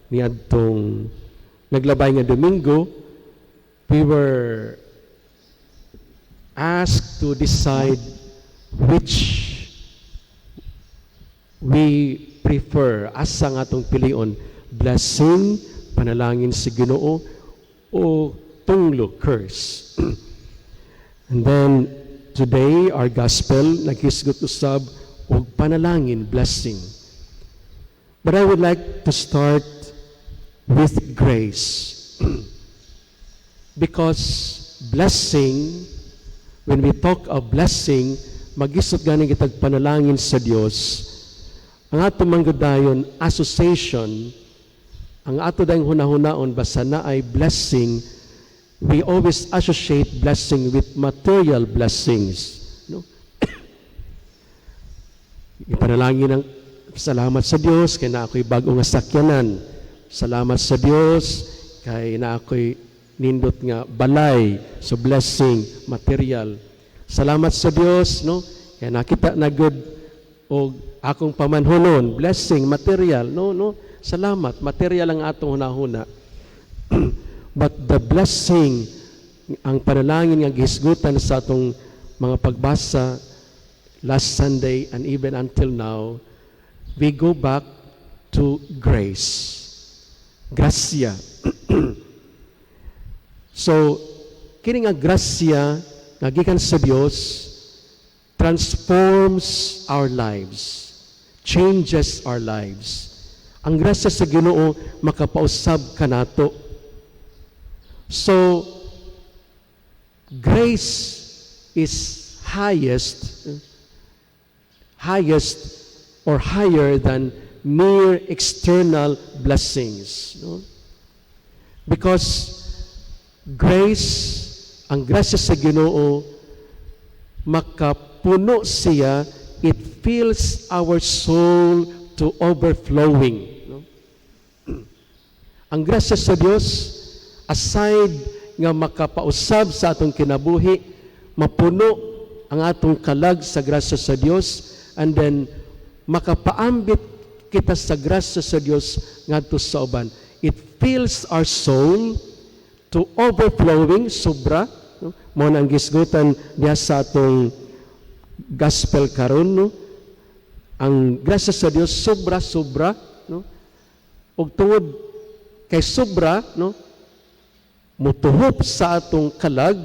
Niadtong naglabay nga Domingo, we were asked to decide which we prefer, asa nga atong pilion, blessing, panalangin sa Ginoo, o tunglo, curse. And then today, our gospel naghisgot usab og panalangin, blessing. But I would like to start with grace, because blessing, when we talk of blessing, maghisgot gani kitag panalangin sa Dios, ang ato man gud dayon association, ang ato dayong hunahunaon basta naay blessing, we always associate blessing with material blessings. No? Ipanalangin ang salamat sa Dios kay naa ako'y bag-o nga sakyanan. Salamat sa Dios kay naa ako'y nindot nga balay, so blessing, material. Salamat sa Dios, no? Kay nakita na gud og akong pamanhunon, blessing, material, no? Salamat, material ang atong hunahuna. But the blessing, ang panalangin nga gihisgutan sa atong mga pagbasa last Sunday and even until now, we go back to grace. Grasya. So, kini nga grasya nga gikan sa Dios transforms our lives, changes our lives. Ang grasya sa Ginoo makapausab kanato. So, grace is highest or higher than mere external blessings. No? Because grace, ang grasya sa Ginoo, makapuno siya, it fills our soul to overflowing. No? Ang grasya sa Dios, aside nga makapausab sa atong kinabuhi, mapuno ang atong kalag sa grasya sa Dios, and then makapaambit kita sa grasya sa Dios ngadto sa uban. It fills our soul to overflowing, sobra. No? Mao na ang gisgutan diha sa atong gospel karon, no? Ang grasya sa Dios sobra sobra, no? Ug tungod kay sobra, no, mutuhop sa atong kalag,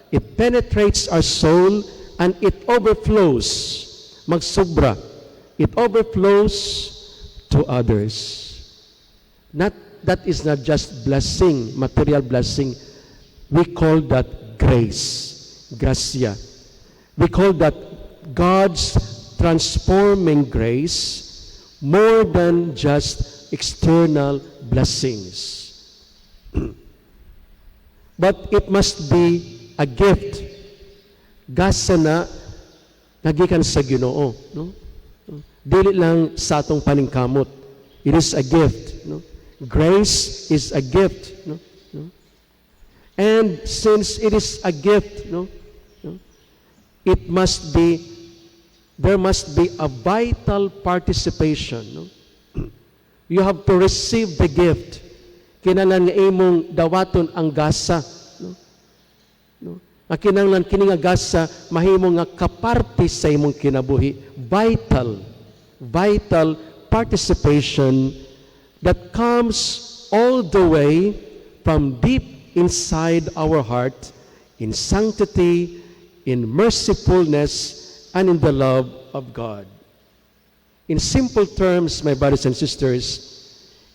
it penetrates our soul and it overflows, magsobra. It overflows to others. Not that is not just blessing, material blessing. We call that grace, gracia. We call that God's transforming grace, more than just external blessings. But it must be a gift. Gasa na nga gikan sa Ginoo, no? Dili lang sa atong paningkamot. It is a gift, no? Grace is a gift, no? No? And since it is a gift, no, it must be there must be a vital participation, no? You have to receive the gift. Kinahanglan nga imong dawaton ang gasa, no? No? Nga kinahanglan kini nga gasa mahimo nga kaparte sa imong kinabuhi, vital, vital participation that comes all the way from deep inside our heart in sanctity, in mercifulness, and in the love of God. In simple terms, my brothers and sisters,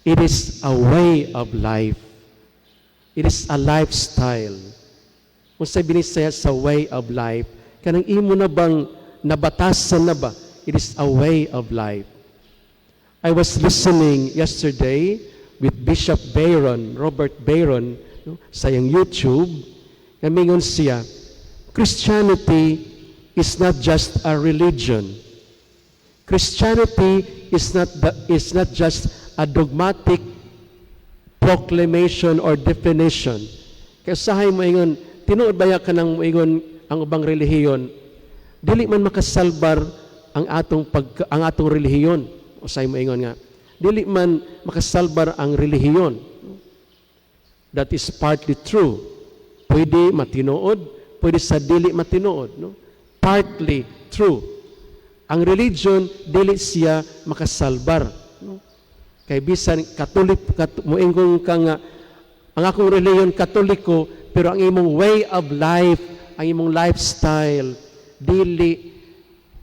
it is a way of life. It is a lifestyle. Kung sa Binisaya sa way of life, kanang imo na bang nabatasan na ba? It is a way of life. I was listening yesterday with Bishop Bayron, Robert Bayron, no, sa iyang YouTube. Miingon siya, "Christianity is not just a religion. Christianity is not just a dogmatic proclamation or definition." Kaya usahay mo ingon, tinuod baya kanang moingon ang ubang relihiyon, dili man makasalbar ang atong relihiyon. Usahay mo ingon nga, Dili man makasalbar ang relihiyon. That is partly true. Pwede matinuod, pwede sa dili matinuod, no? Partly true. Ang religion, dili siya makasalbar, no? Kay bisan Katolik kat, moingon ka nga ang akong relihiyon Katoliko, pero ang imong way of life, ang imong lifestyle, dili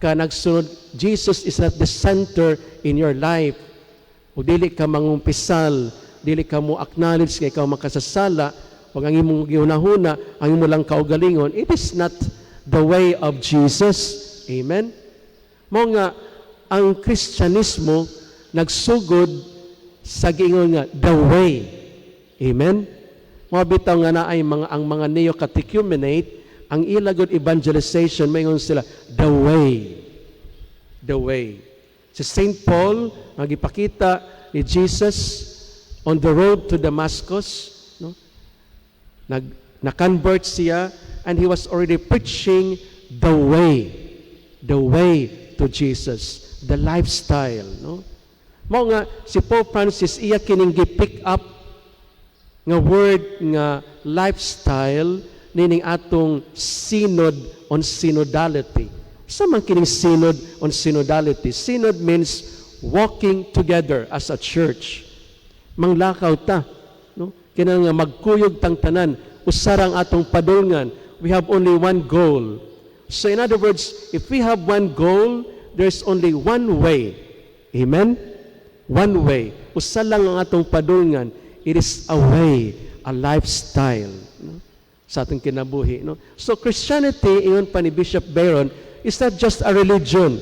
ka nagsunod, Jesus is not the center in your life. O dili ka mangumpisal, dili ka mo acknowledge nga ikaw makasasala, ug ang imong gihunahuna, ang imong lang kaugalingon, it is not the way of Jesus. Amen? Mao nga ang Kristyanismo nagsugod sa giingon nga the way. Amen? Mao bitaw nga naay mga ang mga neo-catechumenate, ang ila gud evangelization, maingon sila, "The way." The way. Si St. Paul, nga gipakita ni Jesus on the road to Damascus, no? Na-convert siya and he was already preaching the way. The way to Jesus, the lifestyle, no? Mao nga si Pope Francis, iya kining gi-pick up nga word nga lifestyle nining atong Synod on Synodality. Sa man kining Synod on Synodality? Synod means walking together as a church. Manglakaw ta, no? Kinahanglan nga magkuyog tang tanan, usa ra ang atong padulngan. We have only one goal. So in other words, if we have one goal, there's only one way. Amen? One way. Usa lang ang atong padulngan. It is a way, a lifestyle, no, sa atong kinabuhi. No? So Christianity, ingon pa ni Bishop Barron, is not just a religion.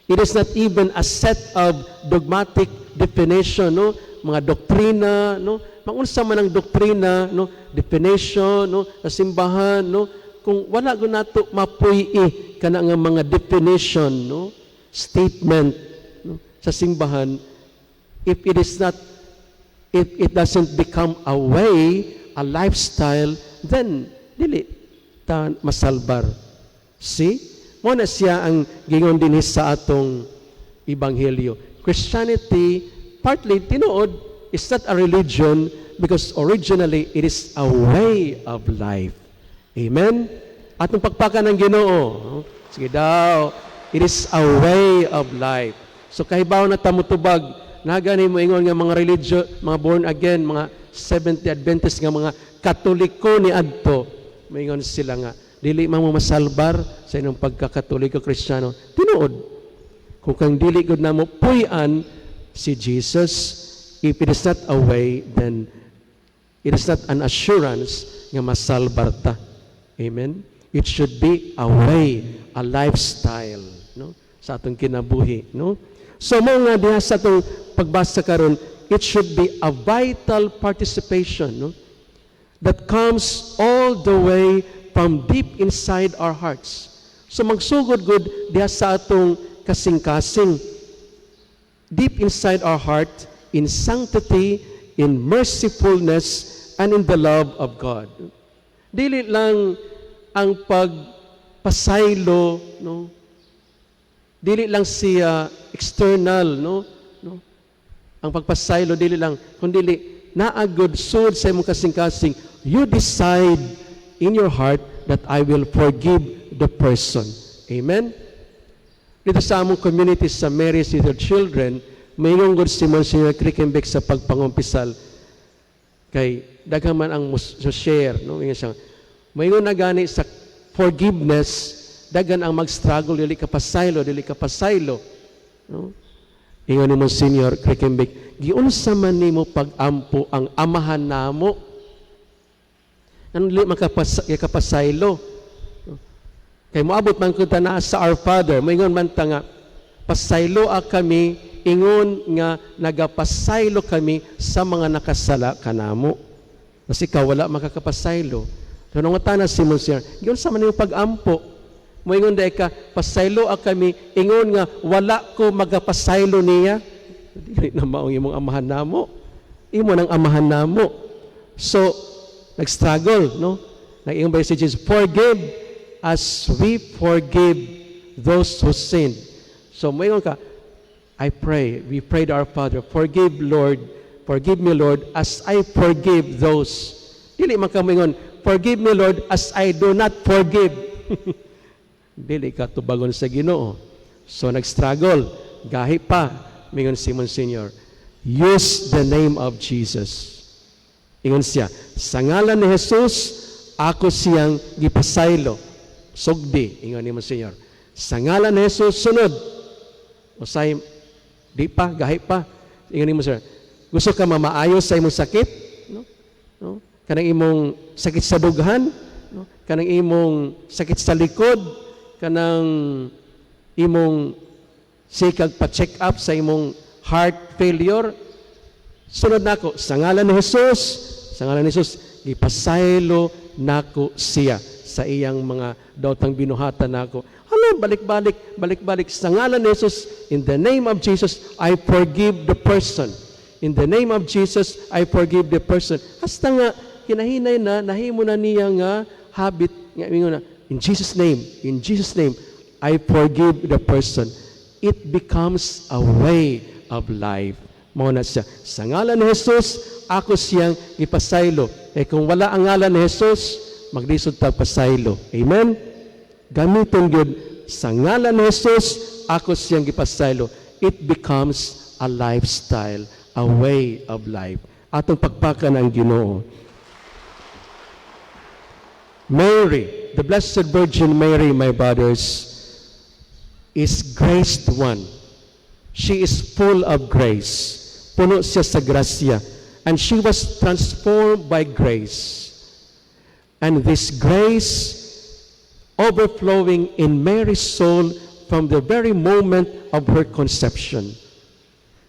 It is not even a set of dogmatic definition, no? Mga doktrina, no? Maunsa man ang doktrina, no? Definition, no? Sa simbahan, no? Kung wala gud nato mapuy-i kana nga mga definition, no? Statement, no, sa simbahan, if it doesn't become a way, a lifestyle, then dili ta masalbar. See? Mao na siya ang gingon dinhi sa atong ebanghelyo. Christianity, partly tinuod, is not a religion because originally it is a way of life. Amen? Atong pakpakan ang Ginoo. Sige daw. It is a way of life. So kahibaw na ta motubag, na gani mo ingon nga mga religion, mga born again, mga Seventh-day Adventist nga mga Katoliko ni adto, moingon sila nga dili man mo masalbar sa inyong pagkakatoliko Kristiyano. Tinuod. Kung kang dili gud namo puy-an si Jesus, if it is not a way, then it is not an assurance nga masalbar ta. Amen? It should be a way, a lifestyle, no, sa atong kinabuhi, no? So mao nga diha sa atong pagbasa karon, it should be a vital participation, no, that comes all the way from deep inside our hearts. So magsugod gud diha sa atong kasing-kasing, deep inside our heart, in sanctity, in mercifulness, and in the love of God. Dili lang ang pagpasaylo, no? Dili lang siya external, no? No? Ang pagpasaylo dili lang, kundi naa gud sud sa imong kasing-kasing, you decide in your heart that I will forgive the person. Amen? Dito sa among community sa Mary's Little Children, mayroong gud si Monsignor Krickenbeck sa pagpangumpisal kay daghan man ang share, no? Ingon siya, mayngon na gani sa forgiveness, daghan ang mag-struggle, dili ka pasaylo, dili ka pasaylo, no? Ingon ni Monsignor Krickenbeck, giunsa man nimo pag-ampo ang Amahan namo? Ano dili makapasaylo? Kay moabot man kun ta naa sa Our Father, moingon man ta nga pasaylo a kami ingon nga nagapasaylo kami sa mga nakasala kanamo. Kasi ikaw wala makakapasaylo. So nangutana si Monsignor, giunsa man nimo pag-ampo? Moingon dai ka, pasaylo a kami ingon nga wala ko magapasaylo niya. Dili na maong imong Amahan namo. Imo nang Amahan namo. So, nag-struggle, no? Nag-ingon ba si Jesus, "Forgive as we forgive those who sin." So, moingon ka, I pray, we prayed our Father, "Forgive, Lord, forgive me, Lord, as I forgive those." Dili man ka moingon, "Forgive me, Lord, as I do not forgive." Dili ka tubagon sa Ginoo. So nag-struggle, gahi pa, mingon si Monsignor, "Use the name of Jesus." Ingon siya, "Sa ngalan ni Jesus, ako siyang gipasaylo." Sugdi, ingon ni Monsignor. "Sa ngalan ni Jesus, sunod." Usay, di pa, gahi pa. Ingon ni Monsignor, "Gusto ka mamaayo sa imong sakit? No? No? Kanang imong sakit sa dughan? No? Kanang imong sakit sa likod? Kanang imong sikag pa-check up sa imong heart failure? Sunod nako, sa ngalan ni Jesus, sa ngalan ni Jesus, gipasaylo nako siya sa iyang mga daotang binuhatan nako." Ano, balik-balik, balik-balik. "Sa ngalan ni Jesus, in the name of Jesus, I forgive the person. In the name of Jesus, I forgive the person." Hasta nga, hinahinay na, nahimo na niya nga habit, nga ingon na, "In Jesus' name, in Jesus' name, I forgive the person." It becomes a way of life. Mao na siya. "Sa ngalan ni Jesus, ako siyang ipasaylo." Eh kung wala ang ngalan ni Jesus, maglisod ta pasaylo. Amen? Gamiton gyud, "Sa ngalan ni Jesus, ako siyang gipasaylo." It becomes a lifestyle, a way of life. Atong pakpakan ang Ginoo. Mary, the Blessed Virgin Mary, my brothers, is graced one. She is full of grace. Puno siya sa grasya. And she was transformed by grace. And this grace overflowing in Mary's soul from the very moment of her conception.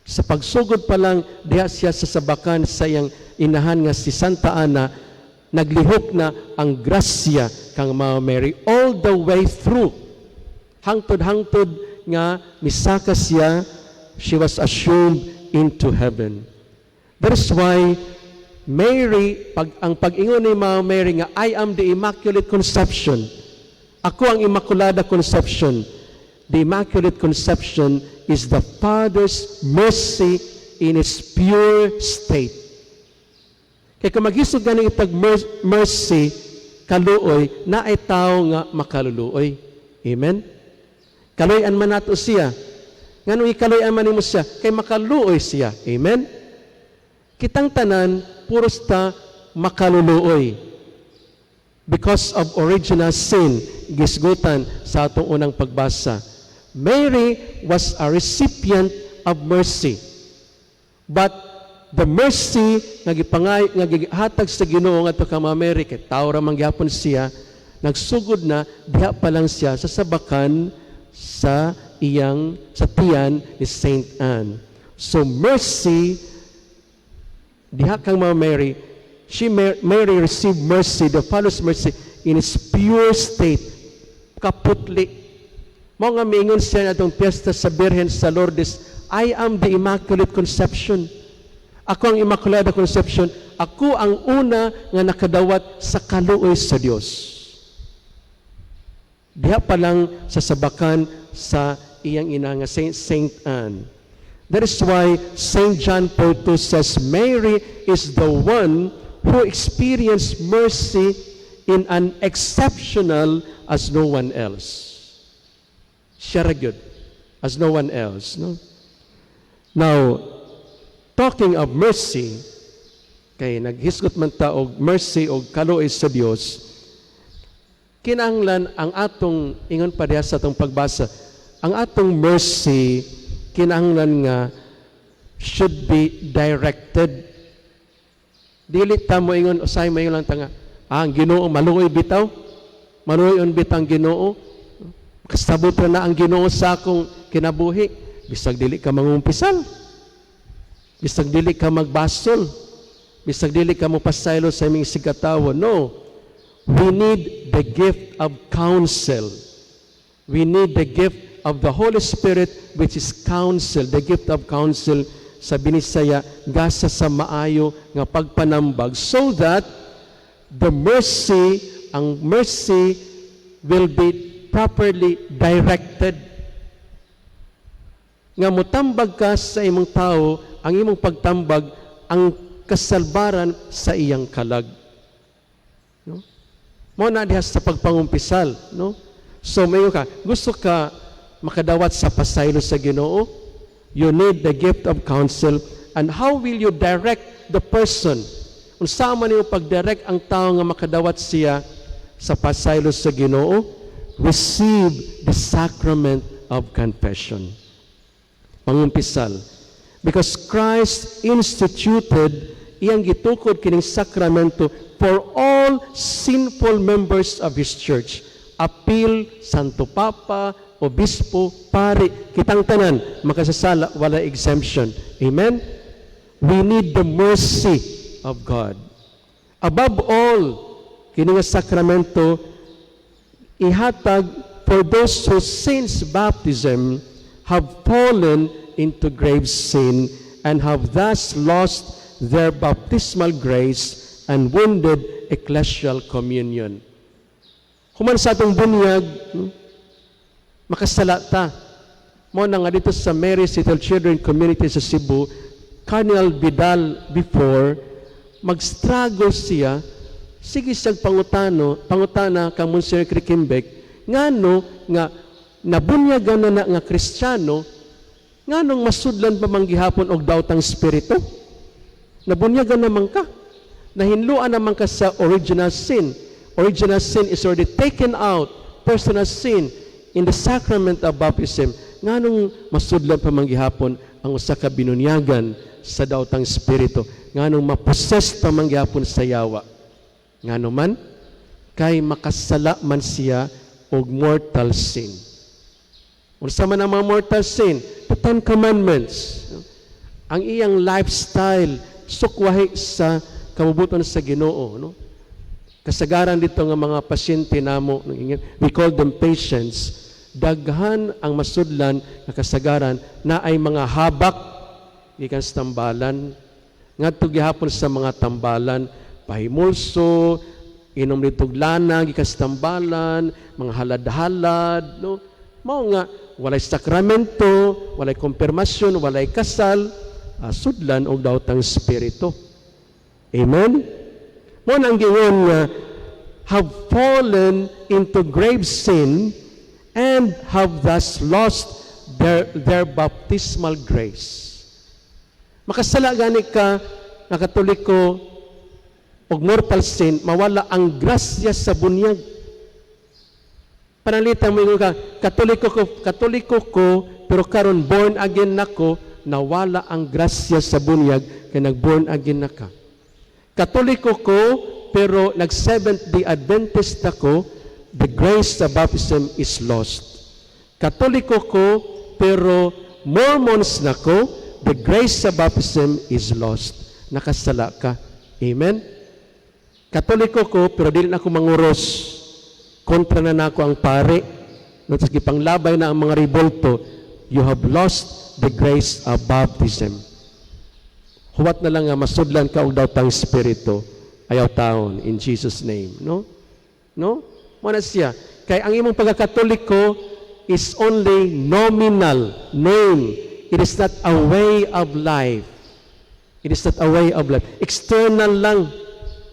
Sa pagsugod pa lang, diha siya sa sabakan sa iyang inahan nga si Santa Ana, naglihok na ang grasya kang Mama Mary all the way through. Hangtod-hangtod nga misaka siya, she was assumed into heaven. That is why Mary, ang pag-ingon ni Mama Mary nga, "I am the Immaculate Conception." Ako ang Immaculada Conception. The Immaculate Conception is the Father's mercy in its pure state. Kaya kung maghisog gani itag mercy, kaluoy, naay tao nga makaluluoy. Amen? Kaluoyan man nato siya. Nganong ikaluoyan man nimo siya? Kay makaluoy siya. Amen? Kitang tanan, puros ta makaluluoy. Because of original sin, gisgutan sa atong unang pagbasa. Mary was a recipient of mercy. But the mercy nga gipangay nga gihatag sa Ginoo ngadto kang Mama Mary, kay tao ra man gyapon siya, nagsugod na diha pa lang siya sa sabakan sa iyang sa tiyan ni Saint Anne. So mercy diha kang Mama Mary, Mary received mercy, the Father's mercy, in its pure state, kaputli. Mao nga miingon siya atong piyesta sa Birhen sa Lourdes, "I am the Immaculate Conception." Ako ang Immaculada Conception. Ako ang una nga nakadawat sa kaluoy sa Dios. Diha pa lang sa sabakan sa iyang ina nga Saint Anne. That is why Saint John Paul II says Mary is the one who experienced mercy in an exceptional as no one else. Siya ra gyud, as no one else. No? Now, talking of mercy, kay naghisgot man ta og mercy og kaluoy sa Dios, kinahanglan ang atong ingon pa diha sa atong pagbasa, ang atong mercy kinahanglan nga should be directed. Dili ta mo ingon, usay mo ingon lang ta nga, "Ah, ang Ginoo maluoy bitaw. Maluoy on bitaw ang Ginoo. Kasabot ra na ang Ginoo sa akong kinabuhi." Bisag dili ka mangumpisal. Bisag dili ka magbasol. Bisag dili ka mopasaylo sa imong isigkatawo. No. We need the gift of counsel. We need the gift of the Holy Spirit, which is counsel, the gift of counsel sa Binisaya, gasa sa maayo nga pagpanambag, so that the mercy, ang mercy will be properly directed. Nga mutambag ka sa imong tao, ang imong pagtambag ang kasalbaran sa iyang kalag. No? Mao na diha sa pagpangumpisal, no? So mayo ka, gusto ka makadawat sa pasaylo sa Ginoo, you need the gift of counsel. And how will you direct the person? Unsa man nimo pag-direct ang tao nga makadawat siya sa pasaylo sa Ginoo? Receive the sacrament of confession. Pangumpisal. Because Christ instituted, iyang gitukod kining sakramento for all sinful members of His church. Apil, Santo Papa, Obispo, pari, kitang tanan, makasasala, wala exemption. Amen? We need the mercy of God. Above all, kini nga sakramento ihatag for those who since baptism have fallen into grave sin and have thus lost their baptismal grace and wounded ecclesial communion. Human sa atong bunyag, no, makasala ta. Mao na nga dito sa Mary's Little Children Community sa Cebu, Cardinal Vidal before, mag-struggle siya, sige siyang pangutana kang Monsignor Krickenbeck, ngano nga nabunyagan na na nga Kristiyano, nganong masudlan pa man gihapon og dawtang espiritu? Nabunyagan naman ka. Nahinluan naman ka sa original sin. Original sin is already taken out, personal sin, in the sacrament of baptism. Nganong masudlan pa man gihapon ang usa ka binunyagan sa dawtang espiritu? Nganong ma-possess pa man gihapon sa yawa? Ngano man? Kay makasala man siya og mortal sin. Unsa man ang mga mortal sin? The Ten Commandments. Ang iyang lifestyle sukwahi sa kabubuton sa Ginoo, no? Kasagaran dito nga mga pasyente namo, we call them patients, daghan ang masudlan nga kasagaran na ay mga habak gikan sa tambalan, ngadto gihapon sa mga tambalan, pahimulso, inom ditog lana gikan sa tambalan, mga halad-halad, no? Mao nga walay sakramento, walay kumpirmasyon, walay kasal, sudlan og dawtang espiritu. Amen. Mao nang giingon nga have fallen into grave sin and have thus lost their baptismal grace. Makasala gani ka nga Katoliko og mortal sin, mawala ang grasya sa bunyag. Pananglitan mo ka, Katoliko ko, pero karon born again nako, nawala ang grasya sa bunyag kay nag-born again na ka. Katoliko ko, pero nag Seventh Day Adventist ako, the grace of baptism is lost. Katoliko ko, pero Mormons na ko, the grace of baptism is lost. Nakasala ka. Amen? Katoliko ko, pero dili na ako manguros. Kontra na nako ang pare. No, tas gipanglabay na ang mga ribolto, you have lost the grace of baptism. Huwat na lang nga masudlan ka og dawtang espiritu. Ayaw taon in Jesus' name, no? No? Mao na siya. Kay ang imong pagkakatoliko is only nominal name. It is not a way of life. It is not a way of life. External lang.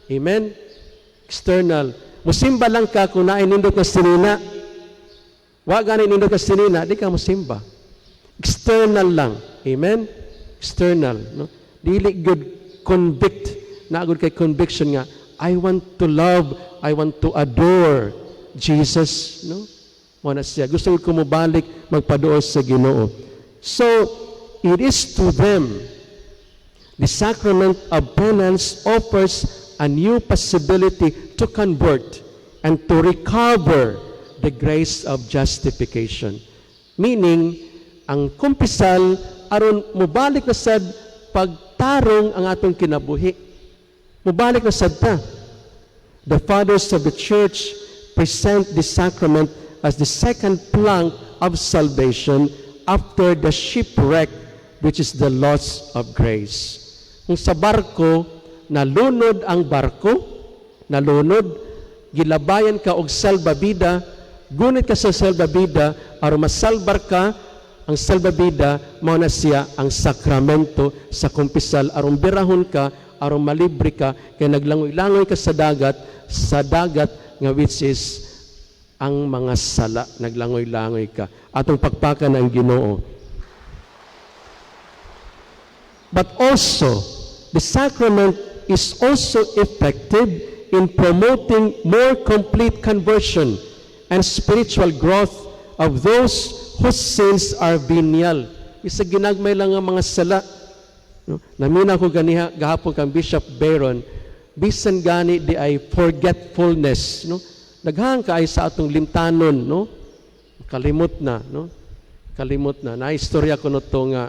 Amen? External. Musimba lang ka kung naay nindot nga sinina. Wa gani nindot nga sinina, di ka musimba. External lang. Amen? External. No? Dili gud convict. Naa gud kay conviction nga, I want to love, I want to adore Jesus. No? Mao na siya. Gusto ko mobalik magpaduol sa Ginoo. So, it is to them the sacrament of penance offers a new possibility to convert and to recover the grace of justification. Meaning, ang kumpisal aron mobalik na sad pagtarong ang atong kinabuhi. Mobalik na sad ta. The fathers of the church present the sacrament as the second plank of salvation after the shipwreck, which is the loss of grace. Kung sa barko, nalunod ang barko, nalunod, gilabayan ka og salbabida, gunit ka sa salbabida, aron masalbar ka, Ang salbabida mao na siya ang sakramento sa kumpisal aron birahon ka, aron malibre ka kay naglangoy-langoy ka sa dagat nga which is ang mga sala, naglangoy-langoy ka. Atong pakpakan ang Ginoo. But also, the sacrament is also effective in promoting more complete conversion and spiritual growth of those whose sins are venial. Isa ginagmay lang ang mga sala. No? Naminaw ko ganiha gahapon kang Bishop Barron, bisan gani diay forgetfulness, no? Daghan kaayo sa atong limtanon, no? Kalimot na, no? Kalimot na. Na istorya ko no to nga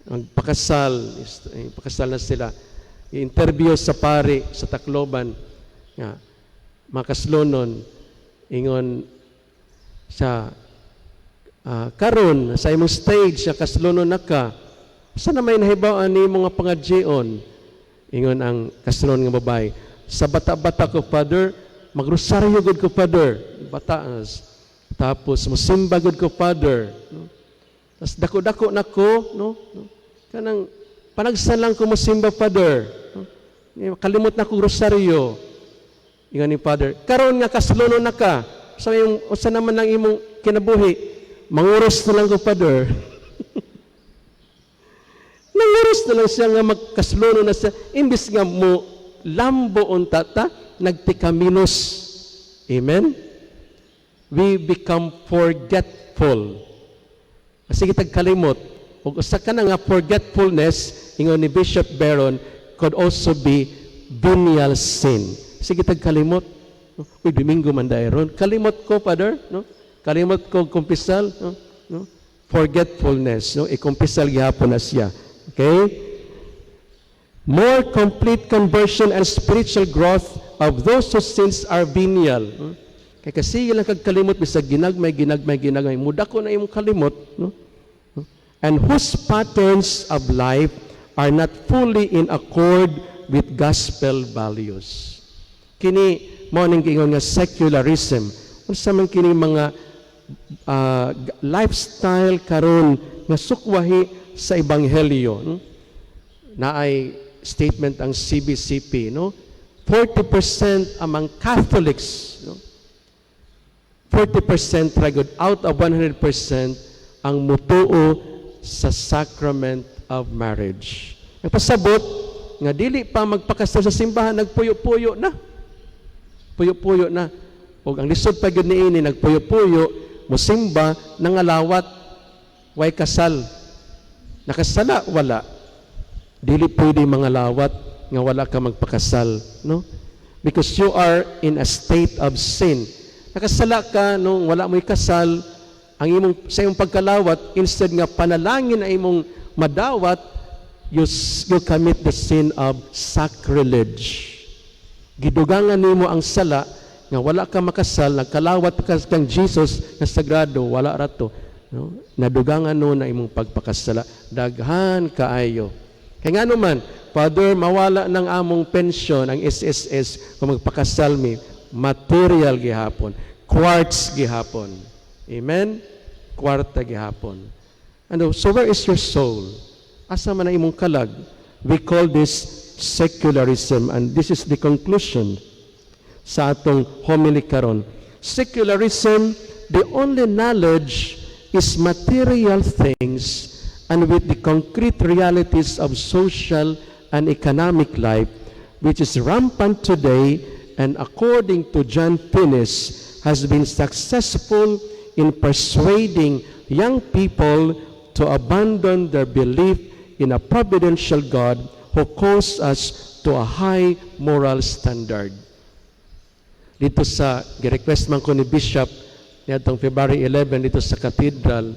magpakasal, pakasal na sila. I-interview sa pari sa Tacloban nga makaslonon, ingon sa karon sa imong stage sa kaslonon na ka, sa na may nahibaw-an nimo nga pangadjion? Ingon ang kaslonon nga babae, "Sa bata-bata ko, Father, magrosaryo gud ko, Father, bata, tapos musimba gud ko, Father, no? Tapos dako-dako na ko, no? Kanang panagsa lang ko mosimba, Father, no? Kalimot na ko rosaryo." Ingon ni Father, "Karon nga kaslonon na ka, sa imong usa naman ang imong kinabuhi?" "Manguros na lang ko, Father." Nanguros na lang siya nga magkaslono na siya. Imbis nga mo lambo unta ta, nagtikaminos. Amen? We become forgetful. Kasi kitag kalimot. Ug usa ka na nga forgetfulness, ingon ni Bishop Barron, could also be venial sin. Sige tag kalimot. Uy, Domingo man diay ron. Kalimot ko, Father, no? Kalimot ko kumpisal, no? No? Forgetfulness, no? Ikumpisal gihapon na siya. Okay? More complete conversion and spiritual growth of those whose sins are venial. No? Kay kasi lang kag kalimot bisag ginagmay, ginagmay, ginagmay, mudako na imong kalimot, no? And whose patterns of life are not fully in accord with gospel values. Kini mao ning giingon nga secularism. Unsa man kini mga lifestyle karon nga sukwahi sa ebanghelyo, no? Naay statement ang CBCP, no? 40% among Catholics, no? 40% ra gud out of 100% ang mutuo sa sacrament of marriage. Nagpasabot nga dili pa magpakasal sa simbahan, nagpuyo-puyo na. Puyo-puyo na. Ug ang lisod pa gyud niini, nagpuyo-puyo, musimba, nangalawat, way kasal. Nakasala, wala. Dili pwede mangalawat nga wala ka magpakasal, no? Because you are in a state of sin. Nakasala ka nung wala mo'y kasal, ang imong sa imong pagkalawat, instead nga panalangin ang imong madawat, you commit the sin of sacrilege. Gidugangan nimo ang sala nga wala ka makasal, nagkalawat ka kang Jesus nga sagrado, wala ra to. No? Nadugangan no na imong pagpakasala. Daghan kaayo. Kay ngano man, Father, mawala ng among pensyon, ang SSS, kung magpakasal mi, material gihapon, quartz gihapon. Amen? Kwarta gihapon. Ano, so where is your soul? Asa man ang imong kalag? We call this secularism, and this is the conclusion sa atong homily karon. Secularism, the only knowledge is material things and with the concrete realities of social and economic life, which is rampant today and, according to John Finnis, has been successful in persuading young people to abandon their belief in a providential God who calls us to a high moral standard. Dito sa, gi-request man ko ni Bishop niadtong February 11 dito sa Cathedral,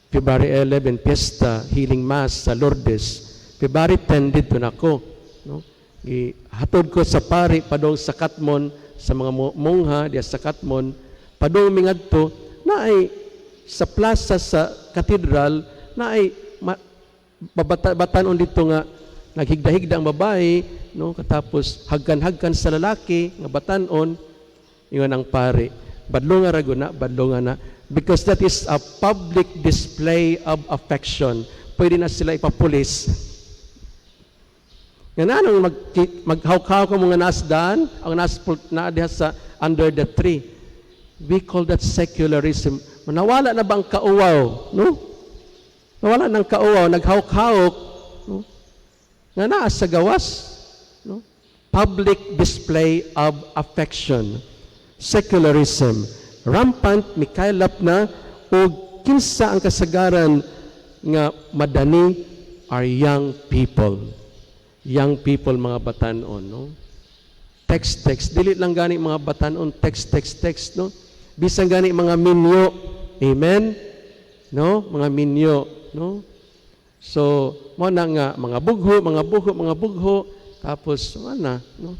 February 11, Fiesta, Healing Mass sa Lourdes. February 10 dito na ko. No? Gihatod ko sa pari padong sa Katmon, sa mga mongha diya sa Katmon, padong mingadto naay sa plaza sa cathedral, naay babata batanon dito nga naghigda-higda ang babae, no? Katapos hagkan-hagkan sa lalaki nga batanon. Ingon ang pari, "Badlonga ra gud na, badlonga na." Because that is a public display of affection. Pwede na sila ipapulis. Nga nanong maghawk-hawk ang mga nasdaan, ang nas na diha sa under the tree. We call that secularism. Nawala na ba ang kauwaw? No? Nawala ng kauwaw, naghawk-hawk, no? Nga naa sa gawas. No? Public display of affection. Secularism. Rampant, mikaylap na, o kinsa ang kasagaran nga madani are young people. Young people, mga batanon, no? Text, text. Dili lang gani mga batanon, text, text, text, no? Bisan gani mga minyo. Amen? No? Mga minyo, no? So, mo na nga mga bugho, mga bugho, mga bugho, tapos wala, no?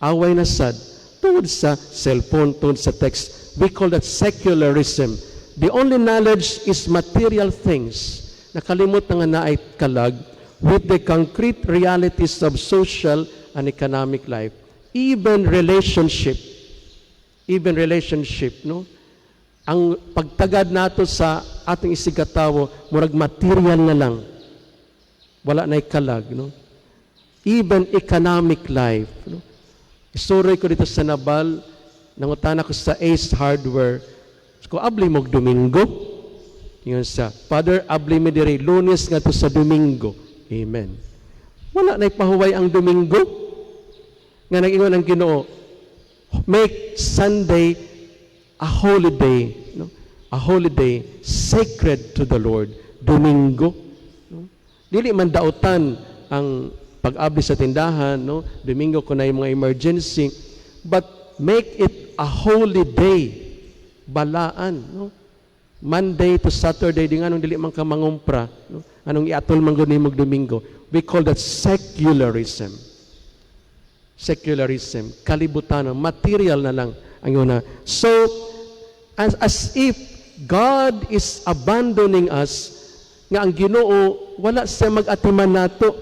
Away na sad tungod sa cellphone, tungod sa text. We call that secularism. The only knowledge is material things. Nakalimot na nga naay kalag with the concrete realities of social and economic life. Even relationship. Even relationship, no? Ang pagtagad nato sa atong isigkatawo, murag material na lang. Wala na'y kalag, no? Even economic life, no? Isuroy ko dito sa Nabal, nangutana ko sa Ace Hardware. Ko, "Abli mo'g Domingo?" Ingon siya, "Father, abli mi diri Lunes ngadto sa Domingo." Amen. Wala na'y pahuway ang Domingo. Nga nag-ingon ang Ginoo, make Sunday a holiday, no? A holiday sacred to the Lord. Domingo. No? Dili man dautan ang pag-abli sa tindahan, no? Domingo ko na yung mga emergency, but make it a holy day. Balaan, no? Monday to Saturday, di nganong dili man ka mangumpra, no? Anong iatol man gud nimo Domingo? We call that secularism. Secularism, kalibutan, material na lang ang una. So, as if God is abandoning us, nga ang Ginoo wala siya mag-atiman nato.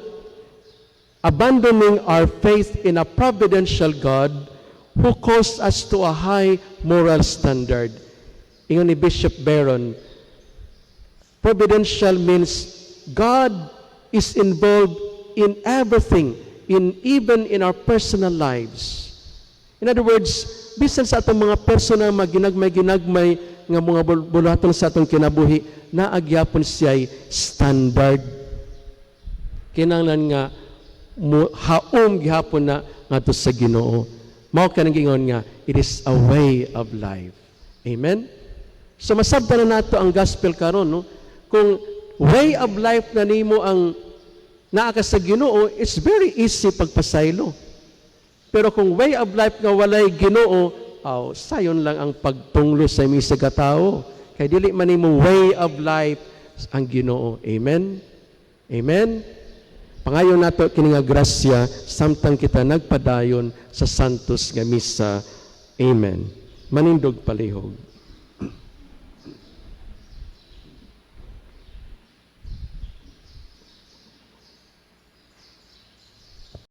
Abandoning our faith in a providential God who calls us to a high moral standard. Ingon ni Bishop Barron, providential means God is involved in everything, in even in our personal lives. In other words, bisan sa atong mga personal mga ginagmay-ginagmay nga mga buluhaton sa atong kinabuhi, naa gyapon siya'y standard. Kinahanglan nga mo, haom gihapon na ngadto sa Ginoo. Mao kanang giingon nga it is a way of life. Amen. So masabtan na nato ang gospel karon, no? Kung way of life na nimo ang naa ka sa Ginoo, it's very easy pagpasaylo. Pero kung way of life nga walay Ginoo, aw, sayon lang ang pagtunglo sa imong sa katao. Kay dili man nimo way of life ang Ginoo. Amen. Amen. Pangayon nato kini nga grasya samtang kita nagpadayon sa Santos nga Misa. Amen. Manindog palihog.